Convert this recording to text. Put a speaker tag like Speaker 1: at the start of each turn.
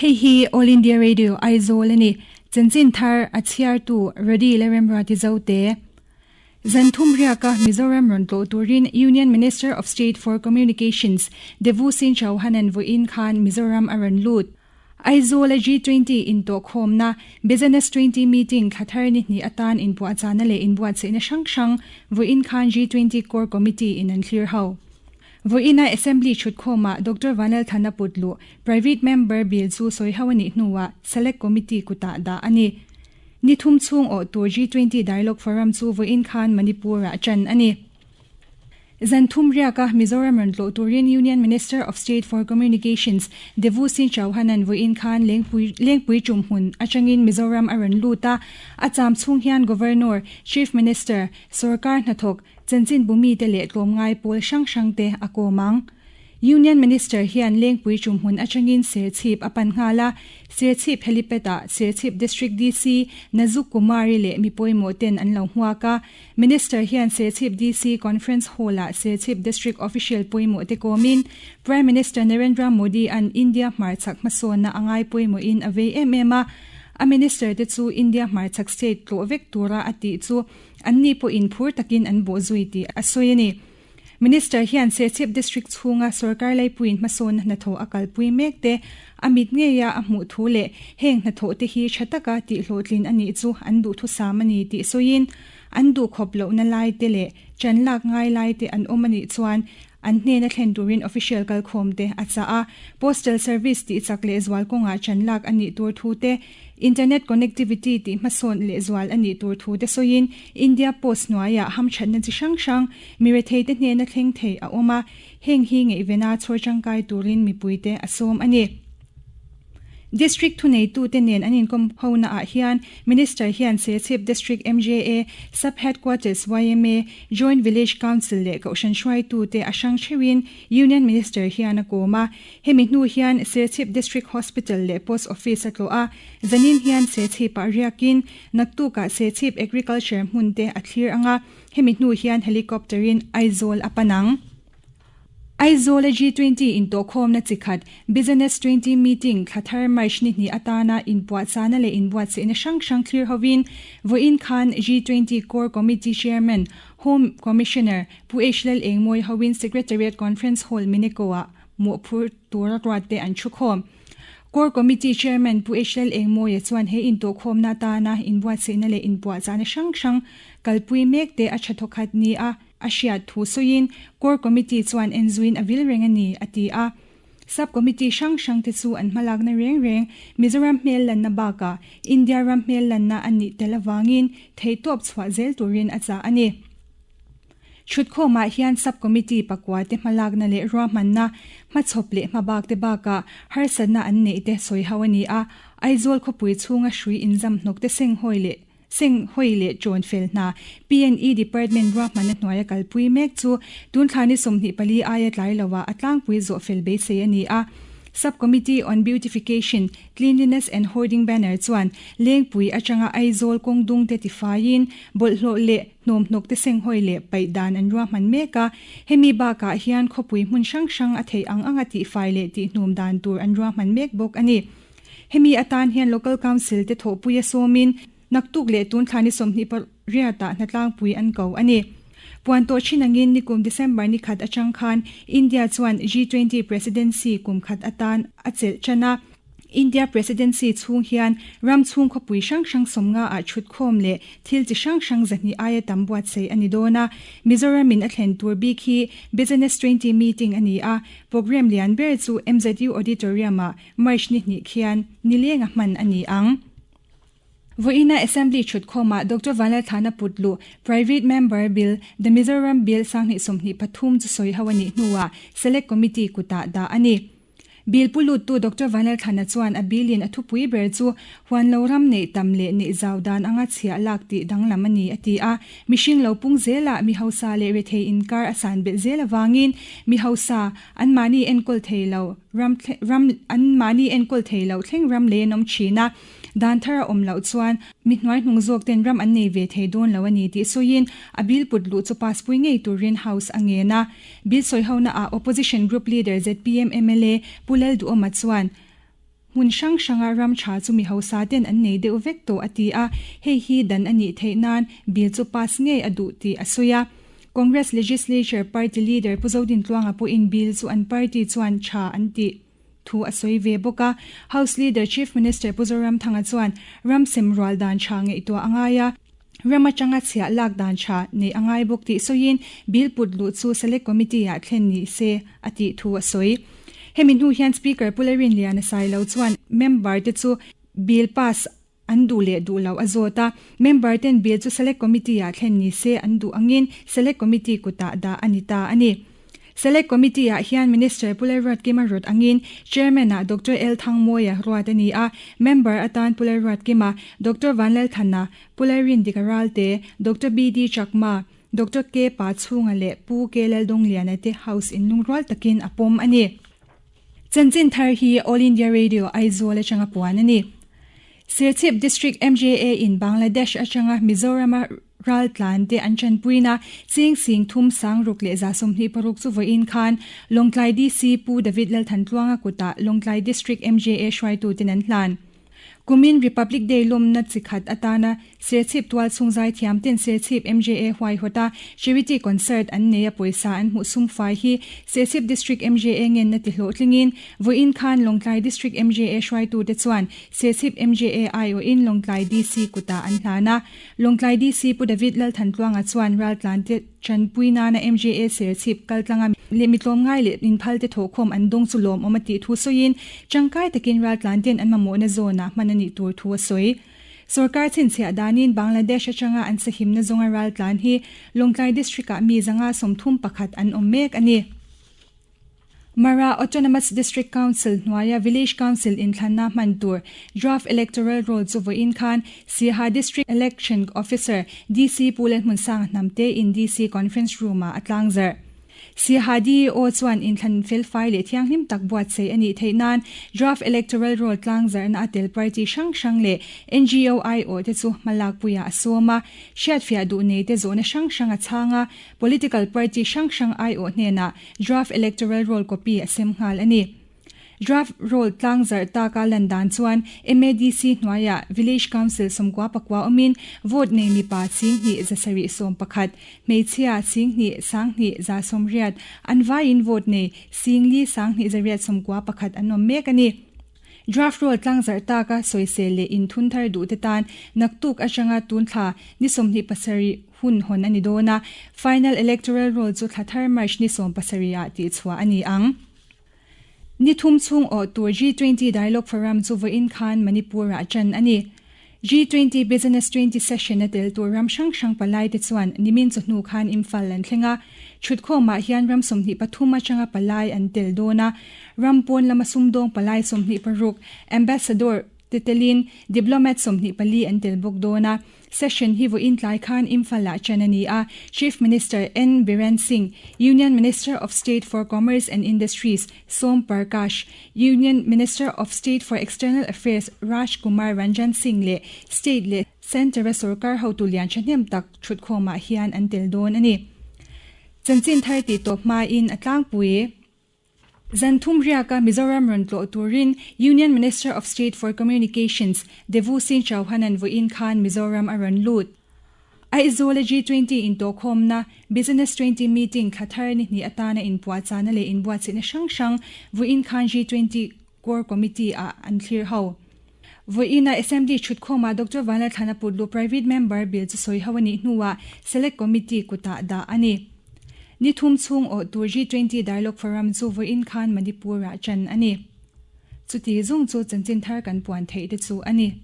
Speaker 1: Hei hi All India Radio Aizawl a ni. Chanchin thar a chhiartu Rody Leremruati Zote. Zan thum riaka Mizoram rawn tlawh turin Union Minister of State for Communications Devu Singh Chauhan-a'n vawiin khan Mizoram a rawn lut. Aizawla G20 intawhkhawmna Business 20 Meeting thla thar ni hnih atan inpuahchahna leh inbuatsaihna hrang hrang vawiin khan G20 Core Committee in an thlir ho. Vawiina Assembly thutkhawmah Doctor Vanlalthana put luh Private Member Bill chu sawi ho a nih hnuah Select Committee kutah dah a ni. Ni thum chhung awh tur G20 Dialogue Forum chu vawiin khan Manipur-ah ṭan a ni. Zan thum riaka Mizoram rawn tlawh turin Union Minister of State for Communications Devu Singh Chauhan-a'n vawiin khan Lengpui Lengpui ṭum hmun aṭangin Mizoram a rawn lut a, a cham chhung hian Governor, Chief Minister, Sorkar hnathawk, Chanchinbu mite leh tlawmngai pawl hrang hrangte a kawm ang. Union Minister hian Lengpui ṭumhmun aṭangin Serchhip a pan nghal a, Serchhip Helipad-ah Serchhip District DC Nazuk Kumari leh mi pawimawh ten an lo hmuak a. Minister hian Serchhip DC Conference Hall-ah Serchhip District Official pawimawh te kawmin Prime Minister Narendra Modi-a'n India hmarchhak hmasawnna a ngai pawimawhin a vei em em a, a Minister te chu India hmarchhak state tlawh vek tura a tih chu Anni pawhin phur takin an bawh zui tih a sawi a ni. Minister hian Serchhip District chhunga sorkar laipuiin hmasawnna hnathawh a kalpui mek te a mit ngeia a hmuh thu leh heng hnathawh te hi tha taka tihhlawhtlin a nih chu an duhthusam a ni tih sawiin an duhkhawp lohna lai te leh ṭan lak ngai lai te an awm a nih chuan an hnena thlen turin official kalkhawm te a chah a. Postal service tihchak lehzual kawngah ṭan lak a nih tur thu te, Internet connectivity tih hmasawn lehzual a nih tur thu te sawiin India Post hnuaiah hamthatna chi hrang hrang miretheite hnena thleng thei a awm a, heng hi ngaihvena chhawr tangkai turin mipuite a sawm a ni. District thuneitute nen an inkawm hona ah hian Minister hian Serchhip District MJA, Sub Headquarters yma, Joint Village Council leh Kohhran hruaitute a hrang theuhin Union Minister hian a kawm a. Hemi hnu hian Serchhip District Hospital leh Post Office a tlawh a, zanin hian Serchhipah riakin naktukah Serchhip Agriculture hmun te a thlir ang a, hemi hnu hian Helicopter-in Aizawl a pan ang. Aizawla G20 intawhkhawmna chi khat, Business 20 Meeting, thla thar March ni hnih atana inpuahchahna leh inbuatsaihna hrang hrang thlir hovin vawiin khan G20 Core Committee Chairman, Home Commissioner Pu H Lal Engmawi hovin Secretariat Conference Hall Mineko-ah mawhphur tura ruatte an thukhawm. Core Committee Chairman Pu H Lal Engmawia chuan he intawhkhawmna atana inbuatsaihna leh inpuahchahna hrang hrang kalpui mekte a tha thawkhat ni a, A hriat thu sawiin Core Committee chuan enzuiin a vil reng a ni, a ti a. Sub Committee hrang hrangte chu an hmalakna reng reng Mizoram hmel lanna bakah India ram hmel lanna a nih tel avangin theihtawp chhuah zel turin a chah a ni. Thutkhawmah hian Sub Committee pakua te hmalakna leh ruahmanna, hmachhawp leh hmabak te bakah harsatna an neih te sawi ho a ni a. Aizawl khawpui chhunga hrui inzam hnawk te senghawi leh Seng hawi leh ṭawn fel hna PNE Department ruahmanna hnuaia kalpui mek chu tun thla ni 24 aia tlai loah a tlangpui zawh fel beisei a ni a. Sub-Committee on Beautification, Cleanliness and Hoarding Banner chuan Lengpui atanga Aizawl kawng dungte tifaiin bawlhhlawh leh hnawmhnawkte seng hawi leh paih dan an ruahman mek a. Hemi bakah hian khawpui hmun hrang hrang a theih ang anga tihfai leh tihnum dan tur an ruahman mek bawk a ni. Hemi atan hian Local Council te thawhpui a sawmin naktuk leh tun thla ni 28 ah hnatlangpui an ko a ni. Puan tawh thin angin nikum December ni khat atang khan India chuan G20 Presidency kum khat atan a chelh tan a. India Presidency chhung hian ram chhung khawpui hrang hrang 50 ah thutkhawm leh thil chi hrang hrang 200 aia tam buatsaih a ni dawn a. Mizoram in a thlen tur bik hi Business 20 meeting a ni a, programme lian ber chu MZU Auditorium ah March ni hnih khian nilenga hman a ni ang. Vawiina Assembly thutkhawmah Doctor Vanlalthana put luh Private Member Bill, The Mizoram Bill 2023 chu sawi ho a nih hnuah Select Committee kutah dah a ni. Bill pu luttu Doctor Vanlalthana chuan a bill in a thupui ber chu huan lo ram neih tam leh neih zau dan anga chhiah lak tih danglam a ni a ti a. Mihring lo pung zelah mi hausa leh rethei inkar a san belh zel avangin mi hausa anmahni enkawl thei lo Ram ram an mahni enkawl thei loh thleng ram lei an awm thin a, dan thar a awm loh chuan mi hnuai hnung zawk ten ram an nei ve thei dawn lo a ni tih sawiin a bill put luh chu pass pui ngei turin House a ngen a. Bill sawi hona ah Opposition Group Leader zpm mla Pu Lalduhawma chuan. Hmun hrang hranga ram tha chu mi hausa ten an nei deuh vek tawh a ti a, hei hi dan a nih theih nan bill chu pass ngei a duh tih a sawi a. Congress Legislature Party Leader Pu Zodintluanga pawhin bill chu an party chuan tha an tih thu a sawi ve bawk a. House Leader Chief Minister Pu Zoramthanga chuan ram sem rual dan tha ngaihtuah a ngai a, ram atanga chhiah lak dan tha neih a ngai bawk tih sawiin bill put luh chu Select Committee ah thlen ni se a tih thu a sawi. Hemi hnu hian Speaker Pu Lalrinliana Sailo chuan member te chu bill pass an duh leh duh loh a zawt a, member ten bill chu Select Committee ah thlen ni se an duh angin Select Committee kutah dah a ni ta a ni. Select Committee ah hian Minister Pu Lalruatkima rawt angin Chairman ah Doctor L Thangmawia ruat a ni a, Member atan Pu Lalruatkima, Doctor Vanlalthana, Pu Lalrindika Ralte, Doctor BD Chakma, Doctor K Pachhunga leh Pu K Laldawngliana te House in lungrual takin a pawm a ni. Chanchin thar hi All India Radio Aizawl atanga puan a ni. Serchhip District MJA in Bangladesh atanga Mizorama ral tlan te an tanpuina ching sing thum sang ruk leh 26 chu vawiin khan Lawngtlai DC Pu David Lalthantluanga kutah Lawngtlai District MJA hruaitu ten an hlan. Kumin Republic Day lawmna chi khat atana Serchhip tual chhung zaithiam ten Serchhip MJA huaihawta Charity Concert an nei a pawisa an hmuh sum fai hi Serchhip District MJA ngenna ti hlawhtlingin vawiin khan Lawngtlai District MJA hruaitute chuan Serchhip MJA aiawhin Lawngtlai DC kutah an hlan a. Lawngtlai DC Pu David Lalthantluanga chuan raltlante tanpui nana MJA Serchhip kaltlanga leh mitlawmngai leh inphalte thawhkhawm an dawng chu lawmawm a tih thu sawiin tangkai takin raltlanten an mamawhna zawnah hman a nih tur thu a sawi. Sorkar chhinchhiah danin Bangladesh atanga an sahimna zawnga raltlan hi Lawngtlai District-ah mi 131 an awm mek a ni. Mara Autonomous District Council hnuaia Village Council inthlanna hman tur Draft Electoral Roll chu vawiin khan Siaha District Election Officer DC Pu Lalhmunsanga Hnamte in DC Conference Room-ah a tlangzarh. Siaha DEO chuan inthlan felfai leh thianghlim tak buatsaih a nih theih nan Draft Electoral Roll tlangzarhna a tel party hrang hrang leh NGO aiawh te chu hmalakpuiah a sawm a, hriatfiah duh nei te zawhna hrang hrang a chhang a, Political party hrang hrang aiawh hnenah Draft Electoral Roll copy a sem nghal a ni. Draft Roll tlangzarh taka lan dan chuan MADC hnuaiah Village Council 94 awmin vote nei mipa 2711, hmeichhia 21,180, an vaiin vote nei 4,291 an awm mek a ni. Draft Roll tlangzarh taka sawisel leh inthun thar duhte tan naktuk atanga tun thla ni 27 hun hawn a ni dawn a, Final Electoral Roll chu thla thar March ni 17 ah tihchhuah a ni ang. Ni thum chhung awh tur G20 Dialogue Forum chu vawiin khan Manipur-ah ṭan a ni. G20 Business 20 Session a tel tur ram hrang hrang palai te chuan nimin chawhnu khan Imphal an thleng a, thutkhawmah hian ram 23 atanga palai an tel dawn a, ram pawn lama sumdawng palai 26, Ambassador, te telin Diplomat 24 an tel bawk dawn a. Session hi vawiin tlai khan Imphal-ah ṭan a ni a, Chief Minister N Biren Singh, Union Minister of State for Commerce and Industries Som Parkash, Union Minister of State for External Affairs Raj Kumar Ranjan Singh leh State leh Centre-a sorkar hotu lian ṭhahnem tak ṭhutkhawmah hian an tel dawn a ni. Chanchin thar tih tawp hmain a tlangpui. Zan thum riaka Mizoram rawn tlawh turin Union Minister of State for Communications Devu Singh Chauhan-a'n vawiin khan Mizoram a rawn lut. Aizawl-a G20 intawhkhawmna Business 20 Meeting thla thar ni hnih atana inpuahchahna leh inbuatsaihna hrang hrang vawiin khan G20 Core Committee-ah an thlir ho. Vawiina Assembly thutkhawmah Doctor Vanlalthlana Putlu Private Member Bill chu sawi ho a nih hnuah Select Committee kutah dah a ni. Ni thum chhung awh tur G20 Dialogue Forum chu vawiin khan Manipur-ah ṭan a ni. Chuti zung chu chanchin thar kan puan theih te chu a ni.